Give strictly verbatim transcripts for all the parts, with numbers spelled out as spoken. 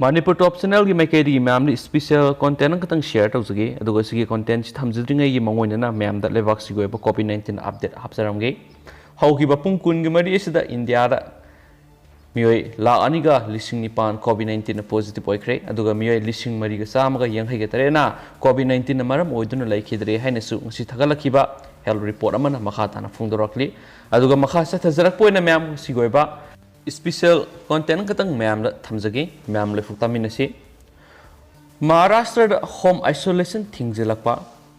ꯃꯅꯤꯄꯨꯔ ꯇꯣꯞ ꯆꯦꯅꯦꯜꯒꯤ ꯃꯥꯏꯀꯩꯗꯒꯤ ꯃꯌꯥꯝꯗ special content ꯑꯃꯈꯛꯇꯪ share ꯇꯧꯖꯒꯦ꯫ ꯑꯗꯨꯒ ꯁꯤꯒꯤ contentꯁꯤ ꯊꯝꯖꯗ꯭ꯔꯤꯉꯩꯒꯤ ꯃꯉꯣꯟꯗꯅ ꯃꯌꯥꯝꯗ ꯂꯩꯕꯥꯛꯁꯤꯒꯤ ꯑꯣꯏꯕ COVID nineteen update ꯍꯥꯞꯆꯔꯝꯒꯦ꯫ ꯍꯧꯈꯤꯕ ꯄꯨꯡ ꯀꯨꯟꯒꯤ ꯃꯔꯤ ꯑꯁꯤꯗ ꯏꯟꯗꯤꯌꯥꯗ ꯃꯤꯑꯣꯏ ꯂꯥꯈ ꯑꯅꯤꯒ ꯂꯤꯁꯤꯡ ꯅꯤꯄꯥꯟ COVID nineteenꯅ positive ꯑꯣꯏꯈ꯭ꯔꯦ꯫ ꯑꯗꯨꯒ ꯃꯤꯑꯣꯏ ꯂꯤꯁꯤꯡ ꯃꯔꯤꯒ ꯆꯥꯝꯃꯒ ꯌꯥꯡꯈꯩꯒ ꯇꯔꯦꯠꯅ COVID nineteenꯅ ꯃꯔꯝ ꯑꯣꯏꯗꯨꯅ ꯂꯩꯈꯤꯗ꯭ꯔꯦ ꯍꯥꯏꯅꯁꯨ ꯉꯁꯤ ꯊꯥꯒꯠꯂꯛꯈꯤꯕ health report ꯑꯃꯅ ꯃꯈꯥ ꯇꯥꯅ ꯐꯣꯡꯗꯣꯔꯛꯂꯤ꯫ ꯑꯗꯨꯒ ꯃꯈꯥ ꯆꯠꯊꯖꯔꯛꯄ ꯑꯣꯏꯅ ꯃꯌꯥꯝ ꯁꯤꯒꯤ ꯑꯣꯏꯕ special content ꯈꯛꯇꯪ ꯃꯌꯥꯝꯗ ꯊꯝꯖꯒꯦ꯫ ꯃꯌꯥꯝ ꯂꯣꯏꯐꯥꯎ ꯇꯥꯃꯤꯟꯅꯁꯤ꯫ ꯃꯍꯥꯔꯥꯁꯇ꯭ꯔꯗ home isolation ꯊꯤꯡꯖꯤꯜꯂꯛꯄ꯫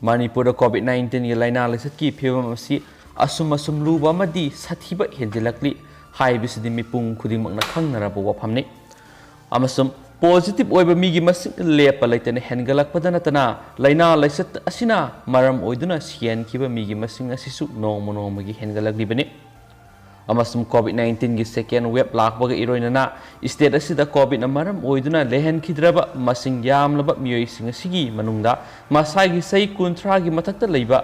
ꯃꯅꯤꯄꯨꯔꯗ COVID nineteenꯒꯤ ꯂꯥꯏꯅꯥ ꯂꯥꯏꯆꯠꯀꯤ ꯐꯤꯕꯝ ꯑꯁꯤ ꯑꯁꯨꯝ ꯑꯁꯨꯝ ꯂꯨꯕ ꯑꯃꯗꯤ ꯁꯥꯊꯤꯕ ꯍꯦꯟꯖꯤꯜꯂꯛꯂꯤ ꯍꯥꯏꯕꯁꯤꯗꯤ ꯃꯤꯄꯨꯝ ꯈꯨꯗꯤꯡꯃꯛꯅ ꯈꯪꯅꯔꯕ ꯋꯥꯐꯝꯅꯤ꯫ ꯑꯃꯁꯨꯡ positive ꯑꯣꯏꯕ ꯃꯤꯒꯤ ꯃꯁꯤꯡ ꯂꯦꯞꯄ ꯂꯩꯇꯅ ꯍꯦꯟꯒꯠꯂꯛꯄꯗ ꯅꯠꯇꯅ ꯂꯥꯏꯅꯥ ꯂꯥꯏꯆꯠ ꯑꯁꯤꯅ ꯃꯔꯝ ꯑꯣꯏꯗꯨꯅ ꯁꯤꯍꯟꯈꯤꯕ ꯃꯤꯒꯤ ꯃꯁꯤꯡ ꯑꯁꯤꯁꯨ ꯅꯣꯡꯃ ꯅꯣꯡꯃꯒꯤ ꯍꯦꯟꯒꯠꯂꯛꯂꯤꯕꯅꯤ꯫ ꯑꯃꯁꯨꯡ COVID nineteenꯒꯤ second wave ꯂꯥꯛꯄꯒ ꯏꯔꯣꯏꯅꯅ state ꯑꯁꯤꯗ COVIDꯅ ꯃꯔꯝ ꯑꯣꯏꯗꯨꯅ ꯂꯩꯍꯟꯈꯤꯗ꯭ꯔꯕ ꯃꯁꯤꯡ ꯌꯥꯝꯂꯕ ꯃꯤꯑꯣꯏꯁꯤꯡ ꯑꯁꯤꯒꯤ ꯃꯅꯨꯡꯗ ꯃꯁꯥꯒꯤ ꯆꯍꯤ ꯀꯨꯟꯊ꯭ꯔꯥꯒꯤ ꯃꯊꯛꯇ ꯂꯩꯕ,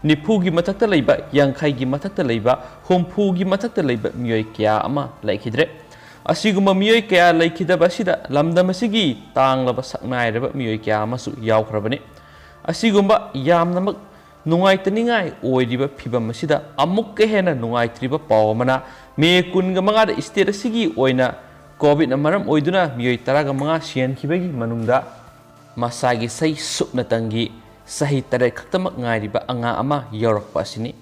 ꯅꯤꯐꯨꯒꯤ ꯃꯊꯛꯇ ꯂꯩꯕ, ꯌꯥꯡꯈꯩꯒꯤ ꯃꯊꯛꯇ ꯂꯩꯕ, ꯍꯨꯝꯐꯨꯒꯤ ꯃꯊꯛꯇ ꯂꯩꯕ ꯃꯤꯑꯣꯏ ꯀꯌꯥ ꯑꯃ ꯂꯩꯈꯤꯗ꯭ꯔꯦ꯫ ꯑꯁꯤꯒꯨꯝꯕ ꯃꯤꯑꯣꯏ ꯀꯌꯥ ꯂꯩꯈꯤꯗꯕ ꯑꯁꯤꯗ ꯂꯝꯗꯝ ꯑꯁꯤꯒꯤ ꯇꯥꯡꯂꯕ ꯁꯛꯅꯥꯏꯔꯕ ꯃꯤꯑꯣꯏ ꯀꯌꯥ ꯑꯃꯁꯨ ꯌꯥꯎꯈ꯭ꯔꯕꯅꯤ꯫ ꯑꯁꯤꯒꯨꯝꯕ ꯌꯥꯝꯅꯃꯛ ꯅꯨꯡꯉꯥꯏꯇꯅꯤꯡꯉꯥꯏ ꯑꯣꯏꯔꯤꯕ ꯐꯤꯚꯝ ꯑꯁꯤꯗ ꯑꯃꯨꯛꯀ ꯍꯦꯟꯅ ꯅꯨꯡꯉꯥꯏꯇ꯭ꯔꯤꯕ ꯄꯥꯎ ꯑꯃꯅ, ꯃꯦ ꯀꯨꯟꯒ ꯃꯉꯥꯗ state ꯑꯁꯤꯒꯤ ꯑꯣꯏꯅ COVIDꯅ ꯃꯔꯝ ꯑꯣꯏꯗꯨꯅ ꯃꯤꯑꯣꯏ ꯇꯔꯥꯒ ꯃꯉꯥ ꯁꯤꯍꯟꯈꯤꯕꯒꯤ ꯃꯅꯨꯡꯗ ꯃꯁꯥꯒꯤ ꯆꯍꯤ ꯁꯨꯞꯅꯇꯪꯒꯤ ꯆꯍꯤ ꯇꯔꯦꯠ ꯈꯛꯇꯃꯛ ꯉꯥꯏꯔꯤꯕ ꯑꯉꯥꯡ ꯑꯃ ꯌꯥꯎꯔꯛꯄ ꯑꯁꯤꯅꯤ꯫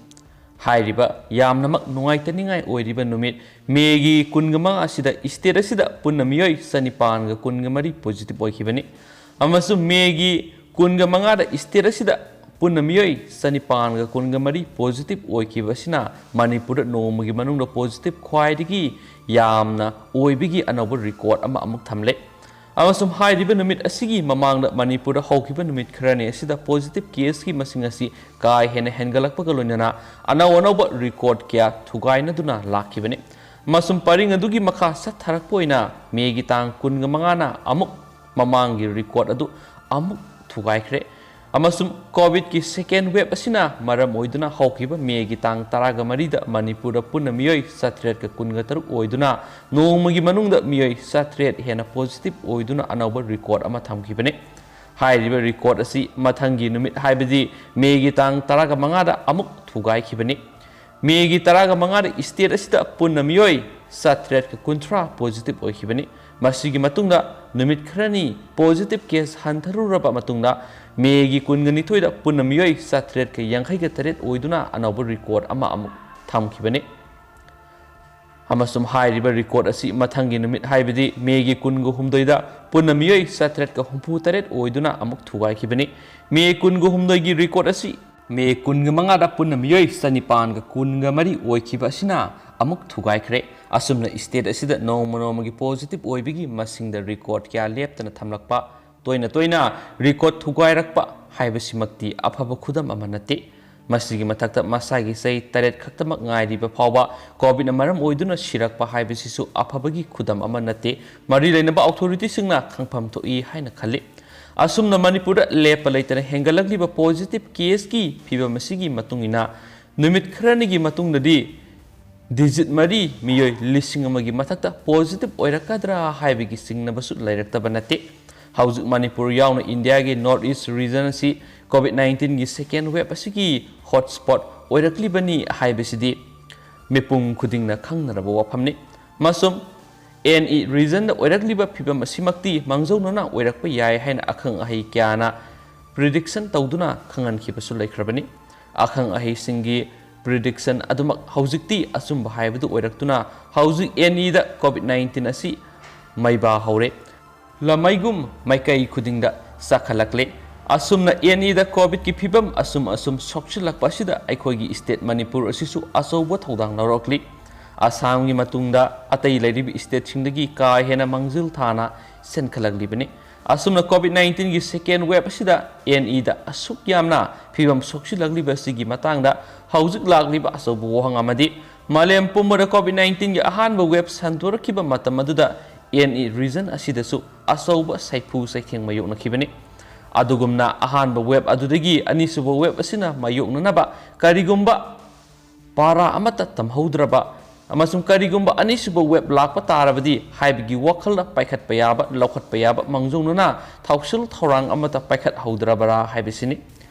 ꯍꯥꯏꯔꯤꯕ ꯌꯥꯝꯅꯃꯛ ꯅꯨꯡꯉꯥꯏꯇꯅꯤꯡꯉꯥꯏ ꯑꯣꯏꯔꯤꯕ ꯅꯨꯃꯤꯠ ꯃꯦꯒꯤ ꯀꯨꯟꯒ ꯃꯉꯥ ꯑꯁꯤꯗ state ꯑꯁꯤꯗ ꯄꯨꯟꯅ ꯃꯤꯑꯣꯏ ꯆꯅꯤꯄꯥꯟꯒ ꯀꯨꯟꯒ ꯃꯔꯤ positive ꯑꯣꯏꯈꯤꯕꯅꯤ꯫ ꯑꯃꯁꯨꯡ ꯃꯦꯒꯤ ꯀꯨꯟꯒ ꯃꯉꯥꯗ state ꯑꯁꯤꯗ ꯄꯨꯟꯅ ꯃꯤꯑꯣꯏ ꯆꯅꯤꯄꯥꯟꯒ ꯀꯨꯟꯒ ꯃꯔꯤ positive ꯑꯣꯏꯈꯤꯕ ꯑꯁꯤꯅ ꯃꯅꯤꯄꯨꯔꯗ ꯅꯣꯡꯃꯒꯤ ꯃꯅꯨꯡꯗ positive ꯈ꯭ꯋꯥꯏꯗꯒꯤ ꯌꯥꯝꯅ ꯑꯣꯏꯕꯒꯤ ꯑꯅꯧꯕ record ꯑꯃ ꯑꯃꯨꯛ ꯊꯝꯂꯦ꯫ ꯑꯃꯁꯨꯡ ꯍꯥꯏꯔꯤꯕ ꯅꯨꯃꯤꯠ ꯑꯁꯤꯒꯤ ꯃꯃꯥꯡꯗ ꯃꯅꯤꯄꯨꯔꯗ ꯍꯧꯈꯤꯕ ꯅꯨꯃꯤꯠ ꯈꯔꯅꯤ ꯑꯁꯤꯗ positive caseꯀꯤ ꯃꯁꯤꯡ ꯑꯁꯤ ꯀꯥ ꯍꯦꯟꯅ ꯍꯦꯟꯒꯠꯂꯛꯄꯒ ꯂꯣꯏꯅꯅ ꯑꯅꯧ ꯑꯅꯧꯕ record ꯀꯌꯥ ꯊꯨꯒꯥꯏꯅꯗꯨꯅ ꯂꯥꯛꯈꯤꯕꯅꯤ꯫ ꯑꯃꯁꯨꯡ ꯄꯔꯤꯡ ꯑꯗꯨꯒꯤ ꯃꯈꯥ ꯆꯠꯊꯔꯛꯄ ꯑꯣꯏꯅ ꯃꯦꯒꯤ ꯇꯥꯡ ꯀꯨꯟꯒ ꯃꯉꯥꯅ ꯑꯃꯨꯛ ꯃꯃꯥꯡꯒꯤ record ꯑꯗꯨ ꯑꯃꯨꯛ ꯊꯨꯒꯥꯏꯈ꯭ꯔꯦ꯫ ꯑꯃꯁꯨꯡ ꯀꯣꯚꯤꯗꯀꯤ second wave ꯑꯁꯤꯅ ꯃꯔꯝ ꯑꯣꯏꯗꯨꯅ ꯍꯧꯈꯤꯕ ꯃꯦꯒꯤ ꯇꯥꯡ ꯇꯔꯥꯒ ꯃꯔꯤꯗ ꯃꯅꯤꯄꯨꯔꯗ ꯄꯨꯟꯅ ꯃꯤꯑꯣꯏ ꯆꯥꯇ꯭ꯔꯦꯠꯀ ꯀꯨꯟꯒ ꯇꯔꯨꯛ ꯑꯣꯏꯗꯨꯅ ꯅꯣꯡꯃꯒꯤ ꯃꯅꯨꯡꯗ ꯃꯤꯑꯣꯏ ꯆꯥꯇ꯭ꯔꯦꯠ ꯍꯦꯟꯅ positive ꯑꯣꯏꯗꯨꯅ ꯑꯅꯧꯕ record ꯑꯃ ꯊꯝꯈꯤꯕꯅꯤ꯫ ꯍꯥꯏꯔꯤꯕ record ꯑꯁꯤ ꯃꯊꯪꯒꯤ ꯅꯨꯃꯤꯠ, ꯍꯥꯏꯕꯗꯤ ꯃꯦꯒꯤ ꯇꯥꯡ ꯇꯔꯥꯒ ꯃꯉꯥꯗ ꯑꯃꯨꯛ ꯊꯨꯒꯥꯏꯈꯤꯕꯅꯤ꯫ ꯃꯦꯒꯤ ꯇꯔꯥꯒ ꯃꯉꯥꯗ state ꯑꯁꯤꯗ ꯄꯨꯟꯅ ꯃꯤꯑꯣꯏ ꯆꯥꯇ꯭ꯔꯦꯠꯀ ꯀꯨꯟꯊ꯭ꯔꯥ positive ꯑꯣꯏꯈꯤꯕꯅꯤ꯫ ꯃꯁꯤꯒꯤ ꯃꯇꯨꯡꯗ ꯅꯨꯃꯤꯠ ꯈꯔꯅꯤ positive case ꯍꯟꯊꯔꯨꯔꯕ ꯃꯇꯨꯡꯗ, ꯃꯦꯒꯤ ꯀꯨꯟꯒ ꯅꯤꯊꯣꯏꯗ ꯄꯨꯟꯅ ꯃꯤꯑꯣꯏ ꯆꯥꯇ꯭ꯔꯦꯠꯀ ꯌꯥꯡꯈꯩꯒ ꯇꯔꯦꯠ ꯑꯣꯏꯗꯨꯅ ꯑꯅꯧꯕ record ꯑꯃ ꯑꯃꯨꯛ ꯊꯝꯈꯤꯕꯅꯤ꯫ ꯑꯃꯁꯨꯡ ꯍꯥꯏꯔꯤꯕ record ꯑꯁꯤ ꯃꯊꯪꯒꯤ ꯅꯨꯃꯤꯠ, ꯍꯥꯏꯕꯗꯤ ꯃꯦꯒꯤ ꯀꯨꯟꯒ ꯍꯨꯝꯗꯣꯏꯗ ꯄꯨꯟꯅ ꯃꯤꯑꯣꯏ ꯆꯥꯇ꯭ꯔꯦꯠꯀ ꯍꯨꯝꯐꯨ ꯇꯔꯦꯠ ꯑꯣꯏꯗꯨꯅ ꯑꯃꯨꯛ ꯊꯨꯒꯥꯏꯈꯤꯕꯅꯤ꯫ ꯃꯦ ꯀꯨꯟꯒ ꯍꯨꯝꯗꯣꯏꯒꯤ record ꯑꯁꯤ ꯃꯦ ꯀꯨꯟꯒ ꯃꯉꯥꯗ ꯄꯨꯟꯅ ꯃꯤꯑꯣꯏ ꯆꯅꯤꯄꯥꯟꯒ ꯀꯨꯟꯒ ꯃꯔꯤ ꯑꯣꯏꯈꯤꯕ ꯑꯁꯤꯅ ꯑꯃꯨꯛ ꯊꯨꯒꯥꯏꯈ꯭ꯔꯦ꯫ ꯑꯁꯨꯝꯅ state ꯑꯁꯤꯗ ꯅꯣꯡꯃ ꯅꯣꯡꯃꯒꯤ positive ꯑꯣꯏꯕꯒꯤ ꯃꯁꯤꯡꯗ record ꯀꯌꯥ ꯂꯦꯞꯇꯅ ꯊꯝꯂꯛꯄ, ꯇꯣꯏꯅ ꯇꯣꯏꯅ record ꯊꯨꯒꯥꯏꯔꯛꯄ ꯍꯥꯏꯕꯁꯤꯃꯛꯇꯤ ꯑꯐꯕ ꯈꯨꯗꯝ ꯑꯃ ꯅꯠꯇꯦ꯫ ꯃꯁꯤꯒꯤ ꯃꯊꯛꯇ ꯃꯁꯥꯒꯤ ꯆꯍꯤ ꯇꯔꯦꯠ ꯈꯛꯇꯃꯛ ꯉꯥꯏꯔꯤꯕ ꯐꯥꯎꯕ ꯀꯣꯚꯤꯗꯅ ꯃꯔꯝ ꯑꯣꯏꯗꯨꯅ ꯁꯤꯔꯛꯄ ꯍꯥꯏꯕꯁꯤꯁꯨ ꯑꯐꯕꯒꯤ ꯈꯨꯗꯝ ꯑꯃ ꯅꯠꯇꯦ꯫ ꯃꯔꯤ ꯂꯩꯅꯕ ꯑꯣꯊꯣꯔꯤꯇꯤꯁꯤꯡꯅ ꯈꯪꯐꯝ ꯊꯣꯛꯏ ꯍꯥꯏꯅ ꯈꯜꯂꯤ꯫ ꯑꯁꯨꯝꯅ ꯃꯅꯤꯄꯨꯔꯗ ꯂꯦꯞꯄ ꯂꯩꯇꯅ ꯍꯦꯟꯒꯠꯂꯛꯂꯤꯕ positive caseꯀꯤ ꯐꯤꯕꯝ ꯑꯁꯤꯒꯤ ꯃꯇꯨꯡ ꯏꯟꯅ, ꯅꯨꯃꯤꯠ ꯈꯔꯅꯤꯒꯤ ꯃꯇꯨꯡꯗꯗꯤ digit ꯃꯔꯤ, ꯃꯤꯑꯣꯏ ꯂꯤꯁꯤꯡ ꯑꯃꯒꯤ ꯃꯊꯛꯇ positive ꯑꯣꯏꯔꯛꯀꯗ꯭ꯔꯥ ꯍꯥꯏꯕꯒꯤ ꯆꯤꯡꯅꯕꯁꯨ ꯂꯩꯔꯛꯇꯕ ꯅꯠꯇꯦ꯫ ꯍꯧꯖꯤꯛ ꯃꯅꯤꯄꯨꯔ ꯌꯥꯎꯅ ꯏꯟꯗꯤꯌꯥꯒꯤ North East region ꯑꯁꯤ ꯀꯣꯚꯤꯗ ꯅꯥꯏꯟꯇꯤꯟꯒꯤ second wave ꯑꯁꯤꯒꯤ hotspot ꯑꯣꯏꯔꯛꯂꯤꯕꯅꯤ ꯍꯥꯏꯕꯁꯤꯗꯤ ꯃꯤꯄꯨꯝ ꯈꯨꯗꯤꯡꯅ ꯈꯪꯅꯔꯕ ꯋꯥꯐꯝꯅꯤ꯫ ꯃꯁꯨꯝ ꯑꯦꯟ ꯏ regionꯗ ꯑꯣꯏꯔꯛꯂꯤꯕ ꯐꯤꯕꯝ ꯑꯁꯤꯃꯛꯇꯤ ꯃꯥꯡꯖꯧꯅꯅ ꯑꯣꯏꯔꯛꯄ ꯌꯥꯏ ꯍꯥꯏꯅ ꯑꯈꯪ ꯑꯍꯩ ꯀꯌꯥꯅ prediction ꯇꯧꯗꯨꯅ ꯈꯪꯍꯟꯈꯤꯕꯁꯨ ꯂꯩꯈ꯭ꯔꯕꯅꯤ꯫ ꯑꯈꯪ ꯑꯍꯩꯁꯤꯡꯒꯤ prediction ꯑꯗꯨꯃꯛ ꯍꯧꯖꯤꯛꯇꯤ ꯑꯆꯨꯝꯕ ꯍꯥꯏꯕꯗꯨ ꯑꯣꯏꯔꯛꯇꯨꯅ, ꯍꯧꯖꯤꯛ ꯑꯦꯟ ꯏꯗ ꯀꯣꯚꯤꯗ ꯅꯥꯏꯟꯇꯤꯟ ꯑꯁꯤ ꯃꯩꯕꯥ ꯍꯧꯔꯦ꯫ ꯂꯃꯩꯒꯨꯝ ꯃꯥꯏꯀꯩ ꯈꯨꯗꯤꯡꯗ ꯆꯥꯈꯠꯂꯛꯂꯦ꯫ ꯑꯁꯨꯝꯅ ꯑꯦꯟ ꯏꯗ ꯀꯣꯚꯤꯗꯀꯤ ꯐꯤꯕꯝ ꯑꯁꯨꯝ ꯑꯁꯨꯝ ꯁꯣꯛꯆꯤꯜꯂꯛꯄ ꯑꯁꯤꯗ ꯑꯩꯈꯣꯏꯒꯤ state ꯃꯅꯤꯄꯨꯔ ꯑꯁꯤꯁꯨ ꯑꯆꯧꯕ ꯊꯧꯗꯥꯡ ꯂꯧꯔꯛꯂꯤ꯫ ꯑꯁꯥꯝꯒꯤ ꯃꯇꯨꯡꯗ ꯑꯇꯩ ꯂꯩꯔꯤꯕ stateꯁꯤꯡꯗꯒꯤ ꯀꯥ ꯍꯦꯟꯅ ꯃꯥꯡꯖꯤꯜ ꯊꯥꯅ ꯆꯦꯟꯈꯠꯂꯛꯂꯤꯕꯅꯤ꯫ ꯑꯁꯨꯝꯅ ꯀꯣꯚꯤꯗ ꯅꯥꯏꯟꯇꯤꯟꯒꯤ second wave ꯑꯁꯤꯗ ꯑꯦꯟ ꯏꯗ ꯑꯁꯨꯛ ꯌꯥꯝꯅ ꯐꯤꯕꯝ ꯁꯣꯛꯆꯤꯜꯂꯛꯂꯤꯕ ꯑꯁꯤꯒꯤ ꯃꯇꯥꯡꯗ ꯍꯧꯖꯤꯛ ꯂꯥꯛꯂꯤꯕ ꯑꯆꯧꯕ ꯋꯥꯍꯪ ꯑꯃꯗꯤ, ꯃꯥꯂꯦꯝ ꯄꯨꯝꯕꯗ ꯀꯣꯚꯤꯗ ꯅꯥꯏꯟꯇꯤꯟꯒꯤ ꯑꯍꯥꯟꯕ wave ꯁꯟꯗꯣꯔꯛꯈꯤꯕ ꯃꯇꯝ ꯑꯗꯨꯗ ꯑꯦꯟ ꯏ region ꯑꯁꯤꯗꯁꯨ ꯑꯆꯧꯕ ꯁꯥꯏꯐꯨ ꯆꯩꯊꯦꯡ ꯃꯥꯌꯣꯛꯅꯈꯤꯕꯅꯤ꯫ ꯑꯗꯨꯒꯨꯝꯅ ꯑꯍꯥꯟꯕ wave ꯑꯗꯨꯗꯒꯤ ꯑꯅꯤꯁꯨꯕ wave ꯑꯁꯤꯅ ꯃꯥꯌꯣꯛꯅꯅꯕ ꯀꯔꯤꯒꯨꯝꯕ ꯄꯥꯔꯥ ꯑꯃꯠꯇ ꯇꯝꯍꯧꯗ꯭ꯔꯕ ꯑꯃꯁꯨꯡ ꯀꯔꯤꯒꯨꯝꯕ ꯑꯅꯤꯁꯨꯕ wave ꯂꯥꯛꯄ ꯇꯥꯔꯕꯗꯤ ꯍꯥꯏꯕꯒꯤ ꯋꯥꯈꯜꯗ ꯄꯥꯏꯈꯠꯄ ꯌꯥꯕ, ꯂꯧꯈꯠꯄ ꯌꯥꯕ ꯃꯥꯡꯖꯧꯅꯅ ꯊꯧꯁꯤꯜ ꯊꯧꯔꯥꯡ ꯑꯃꯠꯇ ꯄꯥꯏꯈꯠꯍꯧꯗ꯭ꯔꯕꯔꯥ ꯍꯥꯏꯕꯁꯤꯅꯤ꯫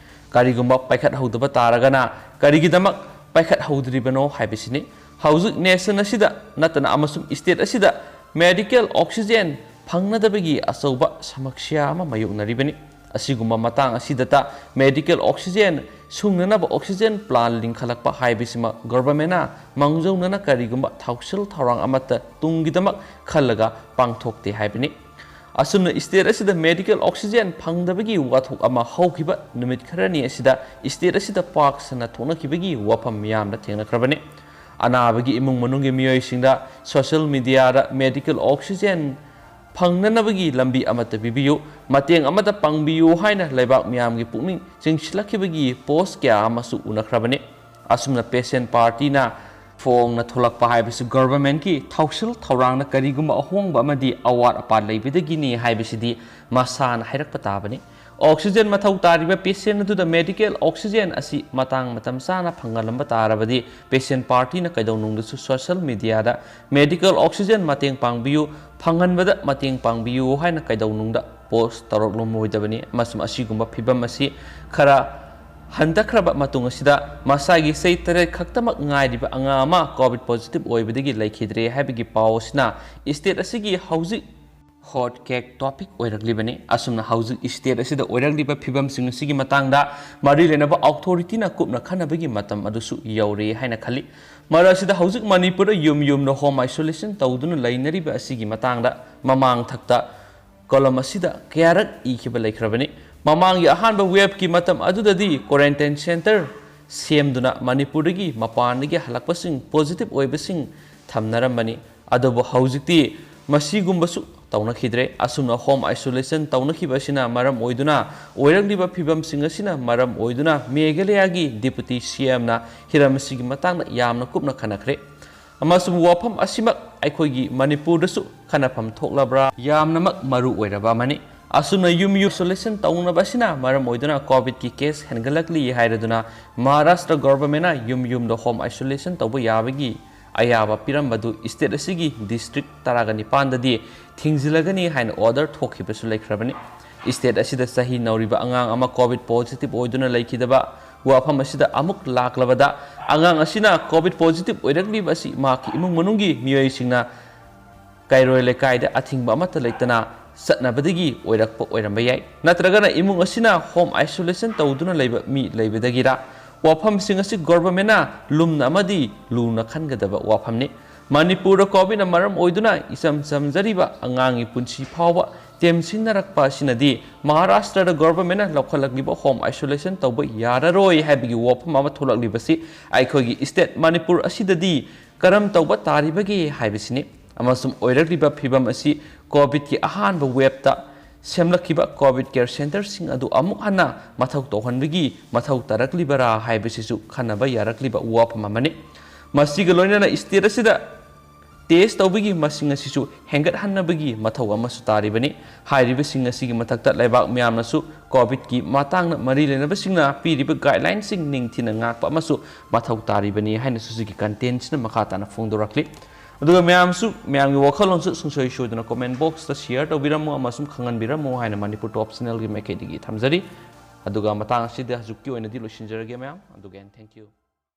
ꯀꯔꯤꯒꯨꯝꯕ ꯄꯥꯏꯈꯠꯍꯧꯗꯕ ꯇꯥꯔꯒꯅ ꯀꯔꯤꯒꯤꯗꯃꯛ ꯄꯥꯏꯈꯠꯍꯧꯗ꯭ꯔꯤꯕꯅꯣ ꯍꯥꯏꯕꯁꯤꯅꯤ꯫ ꯍꯧꯖꯤꯛ nation ꯑꯁꯤꯗ ꯅꯠꯇꯅ ꯑꯃꯁꯨꯡ state ꯑꯁꯤꯗ medical oxygen ꯐꯪꯅꯗꯕꯒꯤ ꯑꯆꯧꯕ ꯁꯃꯁ꯭ꯌꯥ ꯑꯃ ꯃꯥꯌꯣꯛꯅꯔꯤꯕꯅꯤ꯫ ꯑꯁꯤꯒꯨꯝꯕ ꯃꯇꯥꯡ ꯑꯁꯤꯗꯇ medical oxygen ꯁꯨꯡꯅꯅꯕ oxygen plant ꯂꯤꯡꯈꯠꯂꯛꯄ ꯍꯥꯏꯕꯁꯤꯃ governmentꯅ ꯃꯥꯡꯖꯧꯅꯅ ꯀꯔꯤꯒꯨꯝꯕ ꯊꯧꯁꯤꯜ ꯊꯧꯔꯥꯡ ꯑꯃꯠꯇ ꯇꯨꯡꯒꯤꯗꯃꯛ ꯈꯜꯂꯒ ꯄꯥꯡꯊꯣꯛꯇꯦ ꯍꯥꯏꯕꯅꯤ꯫ ꯑꯁꯨꯝꯅ state ꯑꯁꯤꯗ medical oxygen ꯐꯪꯗꯕꯒꯤ ꯋꯥꯊꯣꯛ ꯑꯃ ꯍꯧꯈꯤꯕ ꯅꯨꯃꯤꯠ ꯈꯔꯅꯤ ꯑꯁꯤꯗ state ꯑꯁꯤꯗ ꯄꯥꯛ ꯁꯟꯅ ꯊꯣꯛꯅꯈꯤꯕꯒꯤ ꯋꯥꯐꯝ ꯃꯤꯌꯥꯝꯅ ꯊꯦꯡꯅꯈ꯭ꯔꯕꯅꯤ꯫ ꯑꯅꯥꯕꯒꯤ ꯏꯃꯨꯡ ꯃꯅꯨꯡꯒꯤ ꯃꯤꯑꯣꯏꯁꯤꯡꯗ social mediaꯗ medical oxygen ꯐꯪꯅꯅꯕꯒꯤ ꯂꯝꯕꯤ ꯑꯃꯠꯇ ꯄꯤꯕꯤꯌꯨ, ꯃꯇꯦꯡ ꯑꯃꯠꯇ ꯄꯥꯡꯕꯤꯌꯨ ꯍꯥꯏꯅ ꯂꯩꯕꯥꯛ ꯃꯤꯌꯥꯝꯒꯤ ꯄꯨꯛꯅꯤꯡ ꯆꯤꯡꯁꯤꯜꯂꯛꯈꯤꯕꯒꯤ post ꯀꯌꯥ ꯑꯃꯁꯨ ꯎꯅꯈ꯭ꯔꯕꯅꯤ꯫ ꯑꯁꯨꯝꯅ patient partyꯅ ꯐꯣꯡꯅ ꯊꯣꯛꯂꯛꯄ ꯍꯥꯏꯕꯁꯤ governmentꯀꯤ ꯊꯧꯁꯤꯜ ꯊꯧꯔꯥꯡꯅ ꯀꯔꯤꯒꯨꯝꯕ ꯑꯍꯣꯡꯕ ꯑꯃꯗꯤ ꯑꯋꯥꯠ ꯑꯄꯥ ꯂꯩꯕꯗꯒꯤꯅꯤ ꯍꯥꯏꯕꯁꯤꯗꯤ ꯃꯁꯥꯅ ꯍꯥꯏꯔꯛꯄ ꯇꯥꯕꯅꯤ꯫ Oxygen ꯃꯊꯧ ꯇꯥꯔꯤꯕ patient ꯑꯗꯨꯗ medical oxygen ꯑꯁꯤ ꯃꯇꯥꯡ ꯃꯇꯝ ꯆꯥꯅ ꯐꯪꯍꯜꯂꯝꯕ ꯇꯥꯔꯕꯗꯤ patient partyꯅ ꯀꯩꯗꯧꯅꯨꯡꯗꯁꯨ social mediaꯗ medical oxygen ꯃꯇꯦꯡ ꯄꯥꯡꯕꯤꯌꯨ, ꯐꯪꯍꯟꯕꯗ ꯃꯇꯦꯡ ꯄꯥꯡꯕꯤꯌꯨ ꯍꯥꯏꯅ ꯀꯩꯗꯧꯅꯨꯡꯗ post ꯇꯧꯔꯛꯂꯝꯃꯣꯏꯗꯕꯅꯤ꯫ ꯑꯃꯁꯨꯡ ꯑꯁꯤꯒꯨꯝꯕ ꯐꯤꯕꯝ ꯑꯁꯤ ꯈꯔ ꯍꯟꯊꯈ꯭ꯔꯕ ꯃꯇꯨꯡ ꯑꯁꯤꯗ ꯃꯁꯥꯒꯤ ꯆꯍꯤ ꯇꯔꯦꯠ ꯈꯛꯇꯃꯛ ꯉꯥꯏꯔꯤꯕ ꯑꯉꯥꯡ ꯑꯃ COVID positive ꯑꯣꯏꯕꯗꯒꯤ ꯂꯩꯈꯤꯗ꯭ꯔꯦ ꯍꯥꯏꯕꯒꯤ ꯄꯥꯎ ꯑꯁꯤꯅ state ꯑꯁꯤꯒꯤ ꯍꯧꯖꯤꯛ hot cake topic ꯑꯣꯏꯔꯛꯂꯤꯕꯅꯤ꯫ ꯑꯁꯨꯝꯅ ꯍꯧꯖꯤꯛ state ꯑꯁꯤꯗ ꯑꯣꯏꯔꯛꯂꯤꯕ ꯐꯤꯕꯝꯁꯤꯡ ꯑꯁꯤꯒꯤ ꯃꯇꯥꯡꯗ ꯃꯔꯤ ꯂꯩꯅꯕ authorityꯅ ꯀꯨꯞꯅ ꯈꯟꯅꯕꯒꯤ ꯃꯇꯝ ꯑꯗꯨꯁꯨ ꯌꯧꯔꯦ ꯍꯥꯏꯅ ꯈꯜꯂꯤ꯫ ꯃꯔꯛ ꯑꯁꯤꯗ ꯍꯧꯖꯤꯛ ꯃꯅꯤꯄꯨꯔꯗ ꯌꯨꯝ ꯌꯨꯝꯗ home isolation ꯇꯧꯗꯨꯅ ꯂꯩꯅꯔꯤꯕ ꯑꯁꯤꯒꯤ ꯃꯇꯥꯡꯗ ꯃꯃꯥꯡ ꯊꯛꯇ column ꯑꯁꯤꯗ ꯀꯌꯥꯔꯛ ꯏꯈꯤꯕ ꯂꯩꯈ꯭ꯔꯕꯅꯤ꯫ ꯃꯃꯥꯡꯒꯤ ꯑꯍꯥꯟꯕ waveꯀꯤ ꯃꯇꯝ ꯑꯗꯨꯗꯗꯤ quarantine centre ꯁꯦꯝꯗꯨꯅ ꯃꯅꯤꯄꯨꯔꯗꯒꯤ ꯃꯄꯥꯟꯗꯒꯤ ꯍꯜꯂꯛꯄꯁꯤꯡ positive ꯑꯣꯏꯕꯁꯤꯡ ꯊꯝꯅꯔꯝꯕꯅꯤ꯫ ꯑꯗꯨꯕꯨ ꯍꯧꯖꯤꯛꯇꯤ ꯃꯁꯤꯒꯨꯝꯕꯁꯨ ꯇꯧꯅꯈꯤꯗ꯭ꯔꯦ꯫ ꯑꯁꯨꯝꯅ home isolation ꯇꯧꯅꯈꯤꯕ ꯑꯁꯤꯅ ꯃꯔꯝ ꯑꯣꯏꯗꯨꯅ ꯑꯣꯏꯔꯛꯂꯤꯕ ꯐꯤꯕꯝꯁꯤꯡ ꯑꯁꯤꯅ ꯃꯔꯝ ꯑꯣꯏꯗꯨꯅ ꯃꯦꯘꯥꯂꯌꯥꯒꯤ Deputy CMꯅ ꯍꯤꯔꯝ ꯑꯁꯤꯒꯤ ꯃꯇꯥꯡꯗ ꯌꯥꯝꯅ ꯀꯨꯞꯅ ꯈꯟꯅꯈ꯭ꯔꯦ꯫ ꯑꯃꯁꯨꯡ ꯋꯥꯐꯝ ꯑꯁꯤꯃꯛ ꯑꯩꯈꯣꯏꯒꯤ ꯃꯅꯤꯄꯨꯔꯗꯁꯨ ꯈꯟꯅꯐꯝ ꯊꯣꯛꯂꯕ꯭ꯔꯥ? ꯌꯥꯝꯅꯃꯛ ꯃꯔꯨ ꯑꯣꯏꯔꯕ ꯑꯃꯅꯤ꯫ ꯑꯁꯨꯝꯅ ꯌꯨꯝ ꯌꯨꯝ isolation ꯇꯧꯅꯕ ꯑꯁꯤꯅ ꯃꯔꯝ ꯑꯣꯏꯗꯨꯅ COVID-ꯀꯤ case ꯍꯦꯟꯒꯠꯂꯛꯂꯤ ꯍꯥꯏꯔꯗꯨꯅ ꯃꯍꯥꯔꯥꯁꯇ꯭ꯔ government-ꯅ ꯌꯨꯝ ꯌꯨꯝꯗ home isolation ꯇꯧꯕ ꯌꯥꯕꯒꯤ ꯑꯌꯥꯕ ꯄꯤꯔꯝꯕꯗꯨ state ꯑꯁꯤꯒꯤ district ꯇꯔꯥꯒ ꯅꯤꯄꯥꯟꯗꯗꯤ ꯊꯤꯡꯖꯤꯜꯂꯒꯅꯤ ꯍꯥꯏꯅ order ꯊꯣꯛꯈꯤꯕꯁꯨ ꯂꯩꯈ꯭ꯔꯕꯅꯤ꯫ State ꯑꯁꯤꯗ ꯆꯍꯤ ꯅꯧꯔꯤꯕ ꯑꯉꯥꯡ ꯑꯃ COVID positive ꯑꯣꯏꯗꯨꯅ ꯂꯩꯈꯤꯗꯕ ꯋꯥꯐꯝ ꯑꯁꯤꯗ ꯑꯃꯨꯛ ꯂꯥꯛꯂꯕꯗ, ꯑꯉꯥꯡ ꯑꯁꯤꯅ COVID positive ꯑꯣꯏꯔꯛꯂꯤꯕ ꯑꯁꯤ ꯃꯍꯥꯛꯀꯤ ꯏꯃꯨꯡ ꯃꯅꯨꯡꯒꯤ ꯃꯤꯑꯣꯏꯁꯤꯡꯅ ꯀꯩꯔꯣꯏ ꯂꯩꯀꯥꯏꯗ ꯑꯊꯤꯡꯕ ꯑꯃꯠꯇ ꯂꯩꯇꯅ ꯆꯠꯅꯕꯗꯒꯤ ꯑꯣꯏꯔꯛꯄ ꯑꯣꯏꯔꯝꯕ ꯌꯥꯏ, ꯅꯠꯇ꯭ꯔꯒꯅ ꯏꯃꯨꯡ ꯑꯁꯤꯅ home isolation ꯇꯧꯗꯨꯅ ꯂꯩꯕ ꯃꯤ ꯂꯩꯕꯗꯒꯤꯔ? ꯋꯥꯐꯝꯁꯤꯡ ꯑꯁꯤ government-ꯅ ꯂꯨꯝꯅ ꯑꯃꯗꯤ ꯂꯨꯅ ꯈꯟꯒꯗꯕ ꯋꯥꯐꯝꯅꯤ꯫ ꯃꯅꯤꯄꯨꯔꯗ COVID-ꯅ ꯃꯔꯝ ꯑꯣꯏꯗꯨꯅ ꯏꯆꯝ ꯆꯝꯖꯔꯤꯕ ꯑꯉꯥꯡꯒꯤ ꯄꯨꯟꯁꯤ ꯐꯥꯎꯕ ꯇꯦꯝꯁꯤꯟꯅꯔꯛꯄ ꯑꯁꯤꯅꯗꯤ ꯃꯍꯥꯔꯥꯁꯇ꯭ꯔꯗ government-ꯅ ꯂꯧꯈꯠꯂꯛꯂꯤꯕ home isolation ꯇꯧꯕ ꯌꯥꯔꯔꯣꯏ ꯍꯥꯏꯕꯒꯤ ꯋꯥꯐꯝ ꯑꯃ ꯊꯣꯛꯂꯛꯂꯤꯕꯁꯤ ꯑꯩꯈꯣꯏꯒꯤ state ꯃꯅꯤꯄꯨꯔ ꯑꯁꯤꯗꯗꯤ ꯀꯔꯝ ꯇꯧꯕ ꯇꯥꯔꯤꯕꯒꯦ ꯍꯥꯏꯕꯁꯤꯅꯤ꯫ ꯑꯃꯁꯨꯡ ꯑꯣꯏꯔꯛꯂꯤꯕ ꯐꯤꯕꯝ ꯑꯁꯤ COVID-ꯀꯤ ꯑꯍꯥꯟꯕ wave-ꯇ ꯁꯦꯝꯂꯛꯈꯤꯕ COVID care centre-ꯁꯤꯡ ꯑꯗꯨ ꯑꯃꯨꯛ ꯍꯟꯅ ꯃꯊꯧ ꯇꯧꯍꯟꯕꯒꯤ ꯃꯊꯧ ꯇꯥꯔꯛꯂꯤꯕꯔꯥ ꯍꯥꯏꯕꯁꯤꯁꯨ ꯈꯟꯅꯕ ꯌꯥꯔꯛꯂꯤꯕ ꯋꯥꯐꯝ ꯑꯃꯅꯤ꯫ ꯃꯁꯤꯒ ꯂꯣꯏꯅꯅ state ꯑꯁꯤꯗ test ꯇꯧꯕꯒꯤ ꯃꯁꯤꯡ ꯑꯁꯤꯁꯨ ꯍꯦꯟꯒꯠꯍꯟꯅꯕꯒꯤ ꯃꯊꯧ ꯑꯃꯁꯨ ꯇꯥꯔꯤꯕꯅꯤ꯫ ꯍꯥꯏꯔꯤꯕꯁꯤꯡ ꯑꯁꯤꯒꯤ ꯃꯊꯛꯇ ꯂꯩꯕꯥꯛ ꯃꯤꯌꯥꯝꯅꯁꯨ COVID-ꯀꯤ ꯃꯇꯥꯡꯗ ꯃꯔꯤ ꯂꯩꯅꯕꯁꯤꯡꯅ ꯄꯤꯔꯤꯕ guideline-ꯁꯤꯡ ꯅꯤꯡꯊꯤꯅ ꯉꯥꯛꯄ ꯑꯃꯁꯨ ꯃꯊꯧ ꯇꯥꯔꯤꯕꯅꯤ ꯍꯥꯏꯅꯁꯨ ꯁꯤꯒꯤ content-ꯁꯤꯅ ꯃꯈꯥ ꯇꯥꯅ ꯐꯣꯡꯗꯣꯔꯛꯂꯤ꯫ ꯑꯗꯨꯒ ꯃꯌꯥꯝꯁꯨ ꯃꯌꯥꯝꯒꯤ ꯋꯥꯈꯜꯂꯣꯟꯁꯨ ꯁꯨꯡꯁꯣꯏ ꯁꯣꯏꯗꯅ comment box-ꯇ share ꯇꯧꯕꯤꯔꯝꯃꯨ ꯑꯃꯁꯨꯡ ꯈꯪꯍꯟꯕꯤꯔꯝꯃꯨ ꯍꯥꯏꯅ Manipur Top Channel-ꯒꯤ ꯃꯥꯏꯀꯩꯗꯒꯤ ꯊꯝꯖꯔꯤ꯫ ꯑꯗꯨꯒ ꯃꯇꯥꯡ ꯑꯁꯤꯗ ꯍꯧꯖꯤꯛꯀꯤ ꯑꯣꯏꯅꯗꯤ ꯂꯣꯏꯁꯤꯟꯖꯔꯒꯦ ꯃꯌꯥꯝ꯫ ꯑꯗꯨꯒ thank you꯫